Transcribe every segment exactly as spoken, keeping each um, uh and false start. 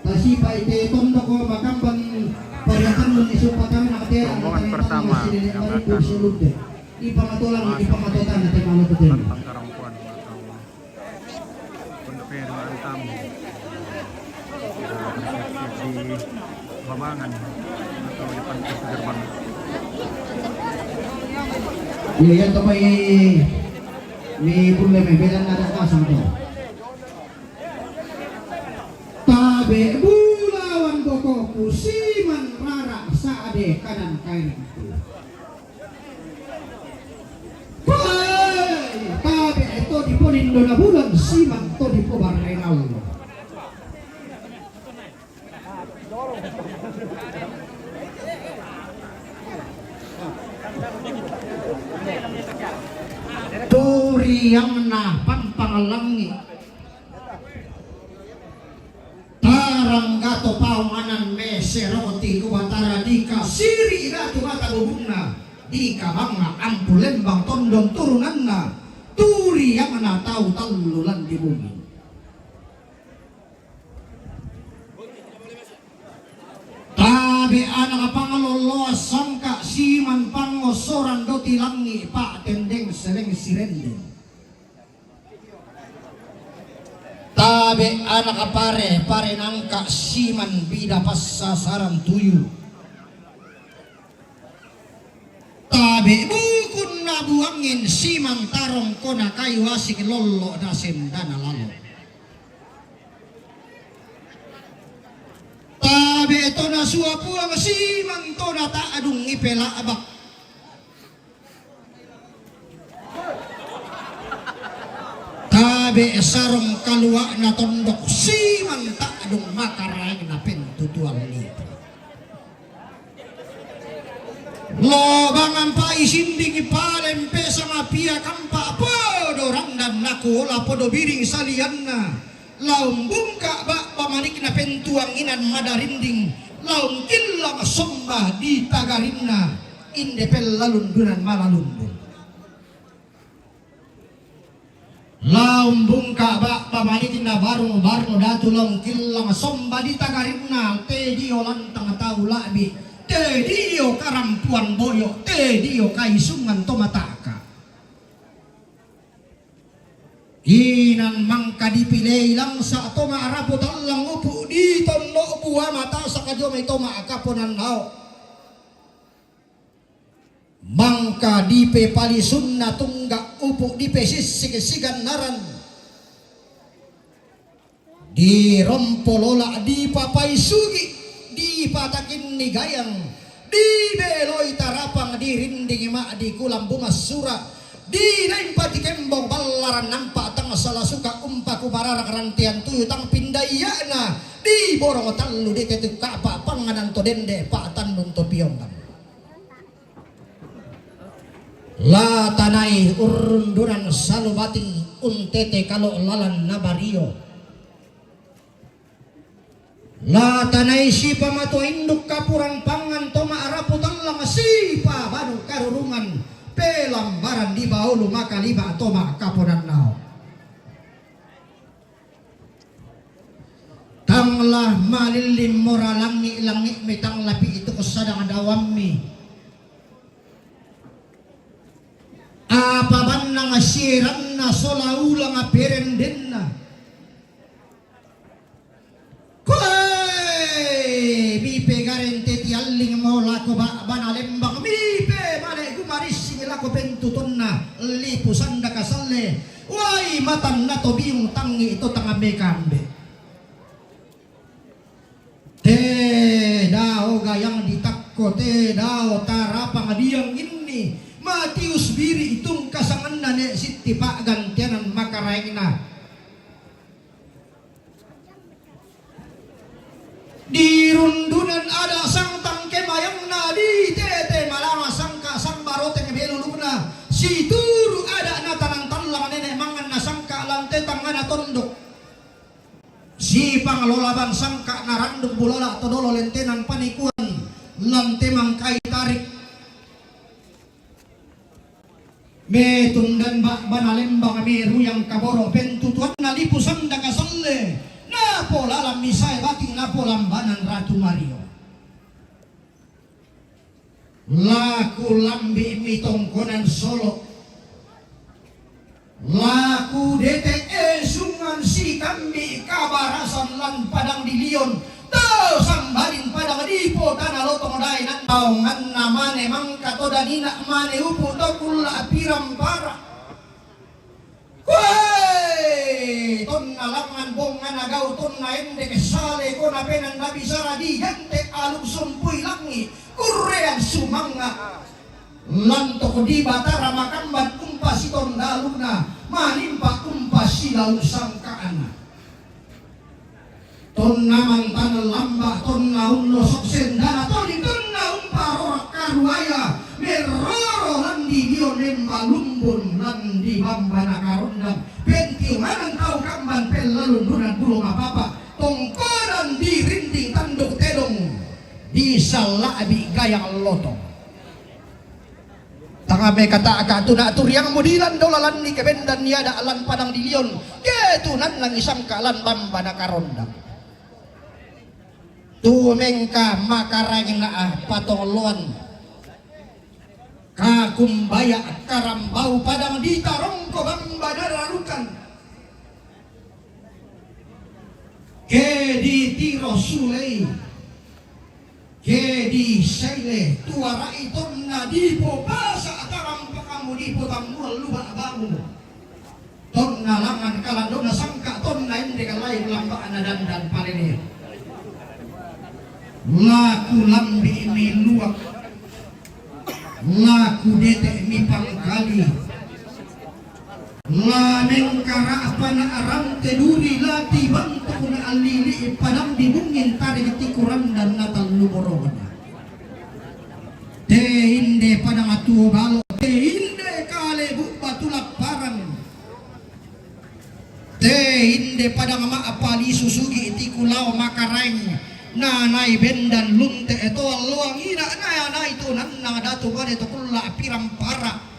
Tasipa' ite tondok ko makambang pariatan mo ni sumpatan na katera. Rombongan pertama yang akan di pangatolang, di pangatotan na te malo to te. Tantang karangkuan atau pondok yang antam. Kita bersiap-siap di Babangan atau depan pintu gerbang. Iya, iya, to may, may problema, may lang ada kasang to. Tabe' bulawan boko'ku siman rara sa'de kanan kairing tu. Pay, tabe' to dipolindo na bulan siman to dipobarre na ulo. Turiang na pampang langi'. Tarangga to paunganan mese roti ku batara dika siri' datu mata bubunna dika banga ampu lembang tondon turunanna turiang na tau tallu lan di bumi. Tabe' anak pangalolloa sangka' siman pangossoran doti langi' pa'tendeng seleng sirendeng. Tabe' anak pare, pare nangka' siman bida passasaran tuyu. Tabe' bukun na buangin siman tarongko na kayu asik lollo na sendana lalo. Tabe' to na sua puang siman to na ta'dung ipela'bak. Tabe' sarong kalua'na tondok siman ta'dung makaraeng na pentutuan lipu. Lobang ampa' isinding palempe sama pia kampa' podo randan nakuola podo biring salianna. Laung bungka' ba'ba manikna pentuang inan madarinding, laung killang somba di tagarinna, inde pellalundunan malalundun. Laung bungka' ba'ba manikna barung-barung datu, laung killang somba di tagarinna, te dio lantang tau la'bi, te dio karampuan boyo, te dio kaisungan to mata'ka. Inan mangka dipilei langsa' to ma'rapu tallang upu' di tonno' bua matasa' ka dio mai to ma'kaponan nao'. Mangka dipepalisunna tungga' upu' dipesissik sigannaran. Dirompo lola', dipapaisugi, dipatakinni gayang, dibeloi tarapang, dirindingi ma'di kulambu massura', dinaimpa tikembong ballaran nampa' tang sala suka' umpa kumararang rantean tuyu tang pindaiya'na, diborong tallu ditetu ka'pa' panganan to dende' pa'tannun to piongan. La tanai urrundunan salubating untete kalo' lalan na bario. La tanai sipamatua induk kapurang pangan to ma'rapu tallang sipabanu karurungan pelambaran di baulu makalima to ma'kaponan nao'. Tang la malilling mora langi'-langi'mi, tang la pitu' sadang dawammi. Apa bannang sieranna sola ulang perendenna. Koe mipegarente tialling mo lako ba'bana lembang, mipe male gumarissing lako pentutonna lipu sandaka salle. Wai matanna to biung tangi to tang mekambe. Te dao gayang ditakko, te dao tarapang diang inni, matius biri' tungkasanganna ne' sitti pa'gantianan makaraengna. Dirundunan ada' sangtang kemayangna, ditete malama sangka' sambaroteng belulukna, situru' ada' natanan tallang nene' manganna sangka' lante tangngana tondok. Sipang lola bang sangka' narandung bulola to dolo lentenan panikuan lante mangkai tarik. Me tundan ba'bana lembang me ruyang kaboro' pentutuanna lipu sandaka salle. Na Pola lammi sae bating napolambanan Ratu Mario. Laku lambi' mi tongkonan solo. Laku dete' esungan sikambi' kabarasan lan padang di Lion. Tau sambalin padang di potana lotong daenan. Taunganna mane mangka to danina mane upu' to kulla' pirampara. Koe! Tonna langngan bongngana gau', tonna endek sale ko napenan nabisara di jante' aluk sumpui langi', kurrean sumangnga'. Lantok di Batara makamban umpa sitondaluna, manimpa umpa silau sangka'na. Tonna mantana lamba', tonna ulloso' sendana toli, tonna umparora karuaya, merroro landi dio nemba lumbun landi bambana karondang, pentiunganan tau kamban pellalundunan pulo mapapa, tongkonan di rinding tanduk tedong, di salla'bi gayang lotong. Tanga mekata'ka tu naturiangmu dilan dola lanni kebendan niada lan padang di Lion, ke tunannangi sangka lan bambana karondang. Tu mengka makaraengna patongloan, kakumbaya karambau padang di tarongko bambana rarukan. Ke di tiro sulei, ke di saile tuara'i tonna dipopasa' tarampakamu dipotammuan luba' bangu. Tonna langngan kalandona sangka' tonna endek layu lamba'na dandan palele. Laku lambi' mi luak. Laku dete' mi pangkali. La mengkara'pa na rante duri, la tibantuk na allili' padang di bungin tarik tikurandan na tallu borona. Te inde padang tuo balo, te inde kale bubba tulapparan. Te inde padang ma'palisu sugi' tikulao makaraeng, na nai bendan lunte' to alloang ina, na nai tunannang datu bade to kulla' pirampara.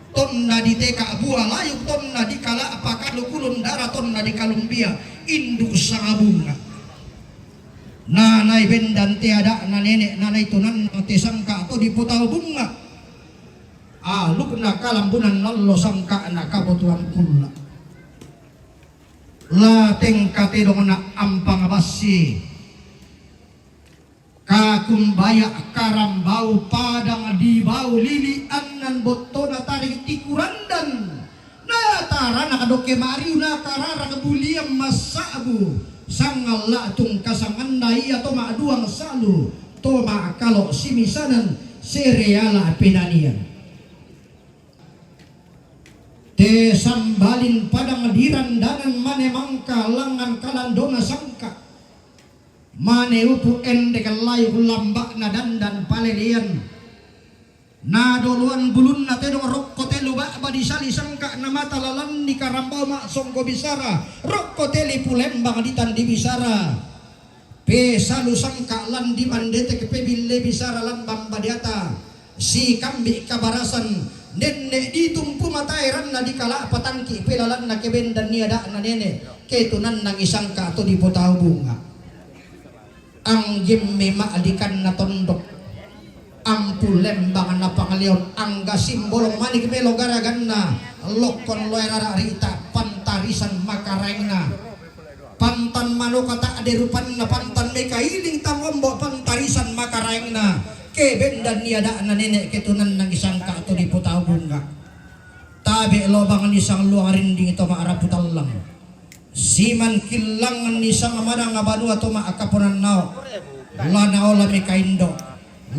Tonna diteka' bua layuk, tonna dikala'pa kalu kulundara, tonna dikalumbia induk sanga bunga. Na nai bendan te ada'na nene', na nai tunannang te sangka' to dipotau bunga. Alukna kalambunan nallo sangka'na kabotuan kulla'. La tengka tedongna ampang bassi. Kakumbaya karambau padang di bau lili annan bottona tarik tikurandan. Na taranak dokke ma'riu, na tararak bulian massa'bu, sangalla'tung kasanganna ia to ma'duang salu, to ma'kalo simisanan, sereala penanian. Te sambalin padang dirandanan mane mangka langngan kalandona sangka'. Mane upu' endek layu lamba'na dandan palelean. Na doloan bulunna tedong rokko telu ba'ba disali sangka' na mata lalanni karambau ma'songko bisara, rokko teli pulembang ditandi bisara. Pesalu sangka' lan dimandete' pebille bisara lan bamba diata. Sikambi' kabarasan nenne' ditumpu matae ranna dikala'pa tangki' pelalanna kebendan niada'na nene', ketunannangi sangka' to dipotau bunga. Anggemme ma'dikanna tondok, ampulembang na pangleon, angga simbolong manik melo garaganna, lokkon loe rara' rita pantarisan makaraengna. Pantan manoka ta'de rupanna, pantan mekailing tangombo pantarisan makaraengna, kebendan niada'na nene' ketunannangi sangka' to dipotau bunga. Tabe' lobang nisang luang rinding to ma'rapu tallang. Siman killang nisang manang banua to ma'kaponannao. La naola mekaindo.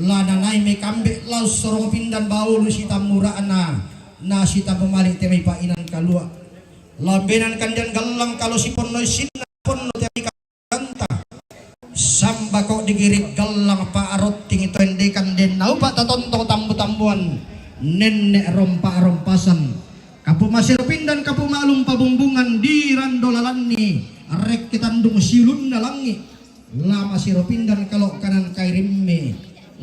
La nanai mekambe' lau sorong pindan baulu sitammura'na. Na sitammu mali' te mai pa'inan kalua'. Lambenan kandian gallang kalo siponnoi sinna ponno te mai kanta. Sambako digirik gallang pa'rotting to endekan den naupa' tatontong tambu-tambuan nenne' rompa-rompasan. Kapu masero pindan kapu ma'lum pabumbungan di rando lalanni rekke tandung siulunna langi'. La masero pindan kalo kanan kairimmi.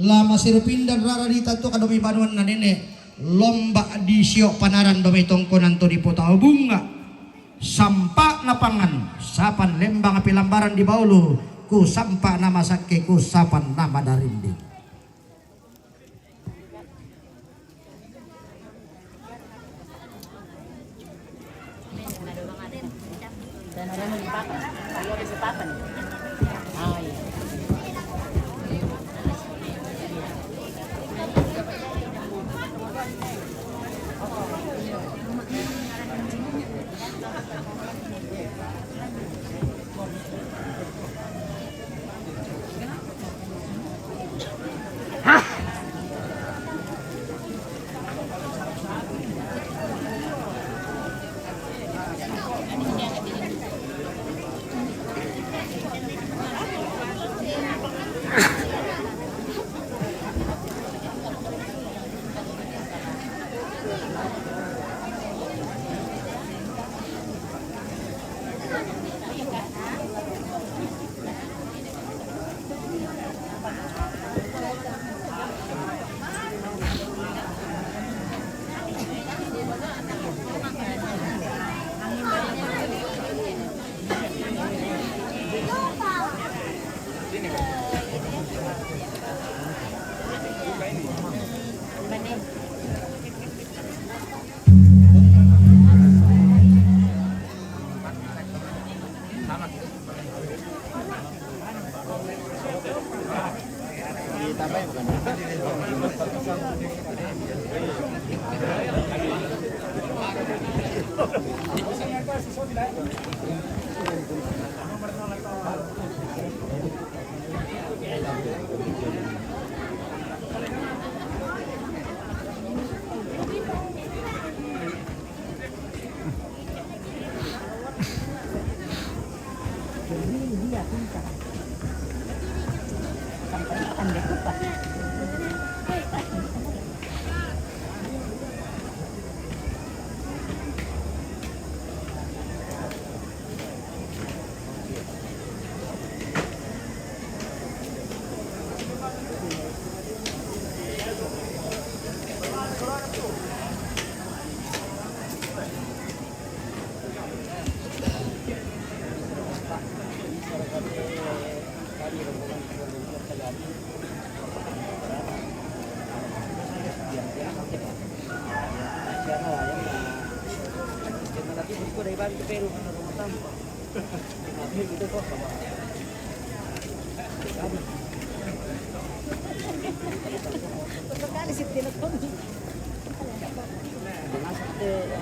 La masero pindan rara di tatu kadomi banuanna nene'. Lomba di sio panaran domi tongkonan to dipotau bunga. Sampa' Napangan, sapan lembang pilambaran di baulu, ku sampa nama sakke, ku sapan nama darinding.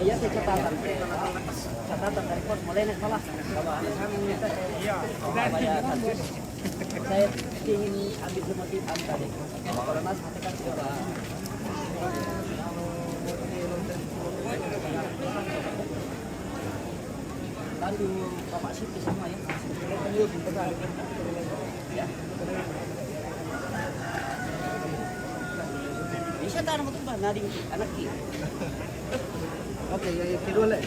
Iya, saya catatan. Catatan dari pos, mulai naik kelas. Kalau anak kami minta saya, saya ingin ambil semua di tadi. Kalau Mas katakan sudah. Lalu Bapak Siti sama ya. Ya. Ini saya tanam betul, Pak, nadi anak ki. Oke, ya, ya, kedua, Le.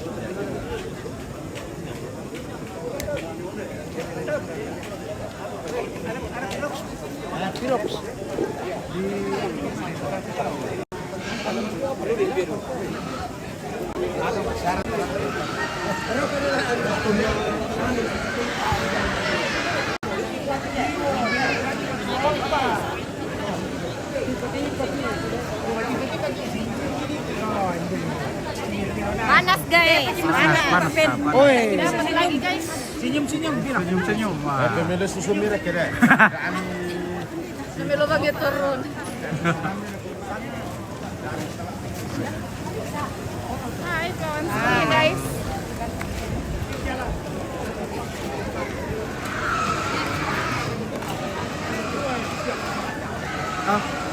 Anak Piroks. Di Panas, guys. Panas, panas, panas. Oi. Senyum-senyum, bilang. Senyum-senyum. Wah. Pemilu susu mirip kira. Sambil lubang ya turun. Hai, kawan semua, guys. Ah.